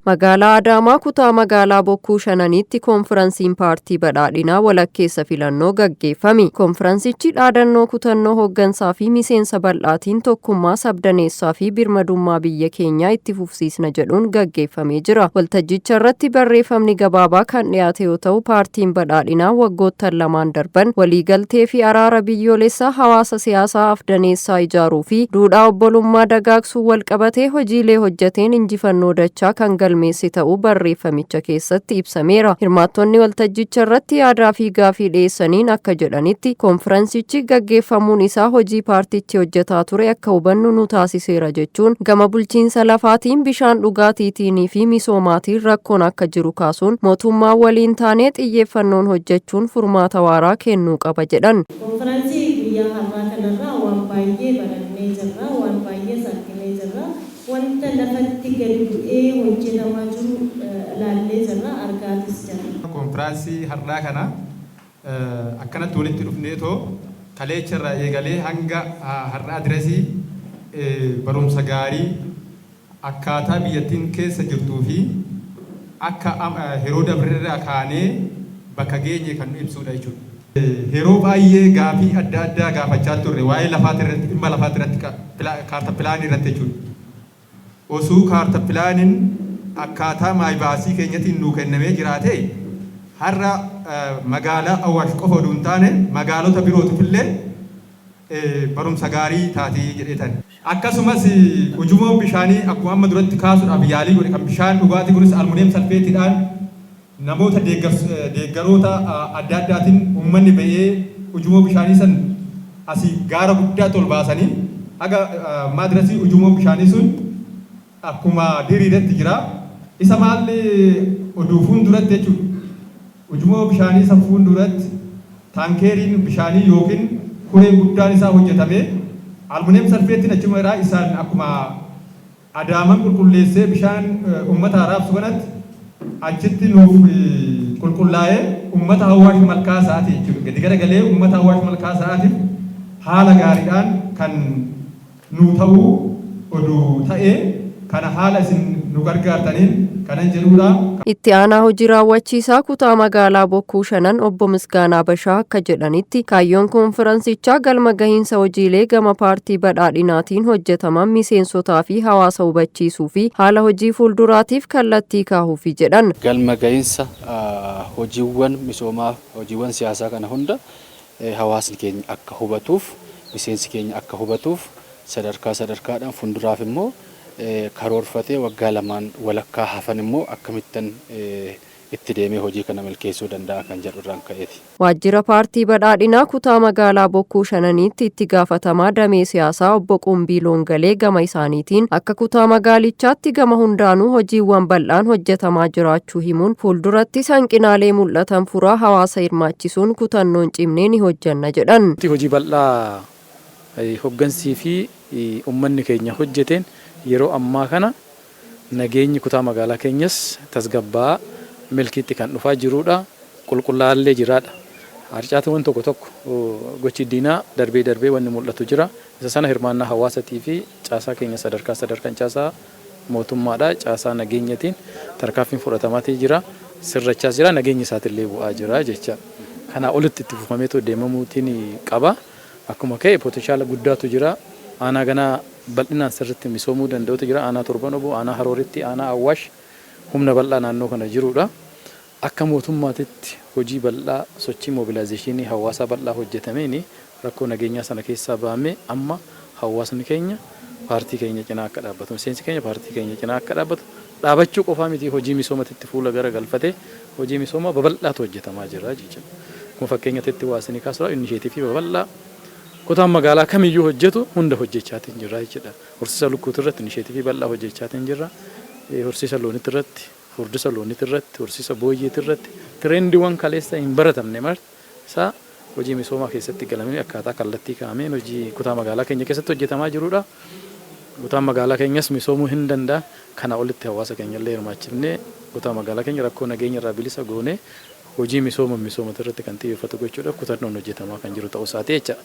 Magaalaa Adaamaa kutaa magaalaa Bokkuu Shananiitti koonfiransiin paartii badhaadhinaa walakkeessa filannoo gaggeeffame. Koonfiransichi dhaadannoo kutannoo hooggansaa fi miseensa bal'aatiin tokkummaa sabdaneessaa fi birmadummaa biyya keenyaa itti fufsiisna jedhuun gaggeeffamee jira. Waltajjicha irratti barreeffamni gabaabaa kan dhiyaate yoo ta'u, paartiin badhaadhinaa waggoottan lamaan darban waliigaltee fi araara biyyoolessaa hawaasa siyaasaa afdaneessaa ijaaruu fi duudhaa obbolummaa dagaagsuu walqabatee hojiilee hojjeteen injifannoo dachaa kan galmeesse ta'uu barreeffamicha keessatti ibsameera. Hirmaattonni waltajjicha irratti yaadaa fi gaafii dhiyeessaniin akka jedhanitti, koonfiransichi gaggeeffamuun isaa hojii paartichi hojjetaa ture akka hubannu nu taasiseera jechuun, gama bulchiinsa lafaatiin, bishaan dhugaatiitiin fi misoomaatiin rakkoon akka jiru kaasuun, mootummaa waliin taanee xiyyeeffannoon hojjechuun furmaata waaraa kennuu qaba jedhan. Konfiraansii guyyaa har'aa kanarraa waan baay'ee barannee jirra, waan baay'ees arginee jirra. Wanta lafatti gadi bu'ee hojjetamaa jiru ilaallee jirra, argaatis jirra. Konfiraansii har'aa kana akkanatti walitti dhufneetoo kaleecha irraa eegalee hanga har'aa diresii barumsa gaarii akkaataa biyyattiin keessa jirtuu fi akka yeroo dabrerraa kaanee bakka geenye kan nu ibsudha jechuudha. Yeroo baay'ee gaafii adda addaa gaafachaa turre waa'ee lafaati irratti, dhimma lafaati irratti, kaarta pilaanii irratti jechuudha. Osoo kaarta pilaaniin akkaataa maayibaasii keenyatiin nuu kennamee jiraate, har'a magaalaa Awaash qofa oduu hin taane magaalota birootiif illee barumsa gaarii taatii jedheetan. Akkasumas ujumoon bishaanii akkuma amma duratti kaasuudhaaf yaalii godhe, kan bishaan dhugaatii kunis aluminium sulfateidhaan namoota deeggaroota adda addaatiin uummanni ba'ee ujumoo bishaanii san asii gaara guddaatti ol baasanii haga maadirasii ujumoon bishaanii sun akkuma diriiretti jira. Isa maalli oduu fuulduratti jechuudha. Ujumoo bishaanii san fuulduratti taankeeriin bishaanii yookiin kureen guddaan isaa hojjetamee aluminium sulfateiin achuma irraa isaan akkuma Adaaman qulqulleessee bishaan uummata raabsu kanatti achitti nuuf qulqullaa'ee uummata Awaash Malkaa sa'aatii jechuudha. Gadi garagalee uummata Awaash Malkaa sa'aatiif haala gaariidhaan kan nu ta'uu oduu ta'ee kana haala isin nu gargaartaniin kanan jedhudha. Itti aanaa hojii raawwachiisaa kutaa magaalaa Bokkuu Shanan obbo Misgaanaa Bashaa akka jedhanitti, kaayyoon koonfiransichaa galma gahiinsa hojiilee gama paartii badhaadhinaatiin hojjetaman miseensotaa fi hawaasa hubachiisuu fi haala hojii fuulduraatiif kallattii kaahuufi jedhan. Galma gahiinsa hojiiwwan misoomaa, hojiiwwan siyaasaa kana hunda hawaasni keenya akka hubatuuf, miseensi keenya akka hubatuuf, sadarkaa sadarkaadhaan fuulduraaf immoo karoorfatee waggaa lamaan walakkaa hafan immoo akkamittan itti deemee hojii kana milkeessuu danda'a kan jedhu irraan ka'eeti. Waajjira paartii badhaadhinaa kutaa magaalaa Bokkuu Shananiitti itti gaafatamaa damee siyaasaa obbo Qumbii Loongalee gama isaaniitiin, akka kutaa magaalichaatti gama hundaanuu hojiiwwan bal'aan hojjetamaa jiraachuu himuun, fuulduratti hanqinaalee mul'atan furaa hawaasa hirmaachisuun kutannoon cimnee ni hojjanna jedhan. Hojii bal'aa hoggansii fi uummanni keenya hojjeteen yeroo ammaa kana nageenyi kutaa magaalaa keenyas tasgabbaa milkiitti kan dhufaa jirudha. Qulqullaa'allee jiraadha. Harcaatiiwwan tokko tokko, gochi diinaa darbee darbee wanni mul'atu jira. Isa sana hirmaannaa hawaasatii fi caasaa keenya sadarkaa sadarkaan, caasaa mootummaadha. Caasaa nageenyatiin tarkaanfiin fudhatamaatii jira. Sirrachaas jira. Nageenyi isaatillee bu'aa jira jecha. Kanaa olitti itti fufameetu deemamuutiin qaba. Akkuma ka'e potential guddaatu jira. Aanaa ganaa bal'inaan sirriitti misoomuu danda'utu jira. Aanaa Torban Oboo, aanaa Harooritti, aanaa Awwaash humna bal'aa naannoo kana jirudha. Akka mootummaatitti hojii bal'aa sochii mobilization hawaasaa bal'aa hojjetameen rakkoo nageenyaa sana keessaa bahamee amma hawaasni keenya paartii keenya cinaa akka dhaabbatu, miseensi keenya paartii keenya cinaa akka dhaabbatu, dhaabachuu qofaa miti, hojii misoomatitti fuula gara galfatee hojii misoomaa babal'aatu hojjetamaa jira jechuudha. Akkuma fakkeenyatti waa isinii kaasuudhaaf, initiative babal'aa kutaan magaalaa kamiyyuu hojjetu hunda hojjechaatiin jirra jechuudha. Horsiisa lukkuuti irratti initiative bal'aa hojjechaatiin jirra. Horsiisa loonitti irratti, furdisa loonitti irratti, horsiisa booyyeeti irratti trendiiwwan kaleessa hin baratamne marti isaa hojii misoomaa keessatti galamee akkaataa kallattii kaa'ameen hojii kutaa magaalaa keenya keessatti hojjetamaa jirudha. Kutaan magaalaa keenyas misoomuu hin danda'a. Kana olitti hawaasa keenya illee hirmaachifnee kutaa magaalaa keenya rakkoo nageenya irraa bilisa goonee hojii misooma misoomata irratti kan xiyyeeffatu gochuudhaaf kutannoon hojjetamaa kan jiru ta'uu isaati jecha.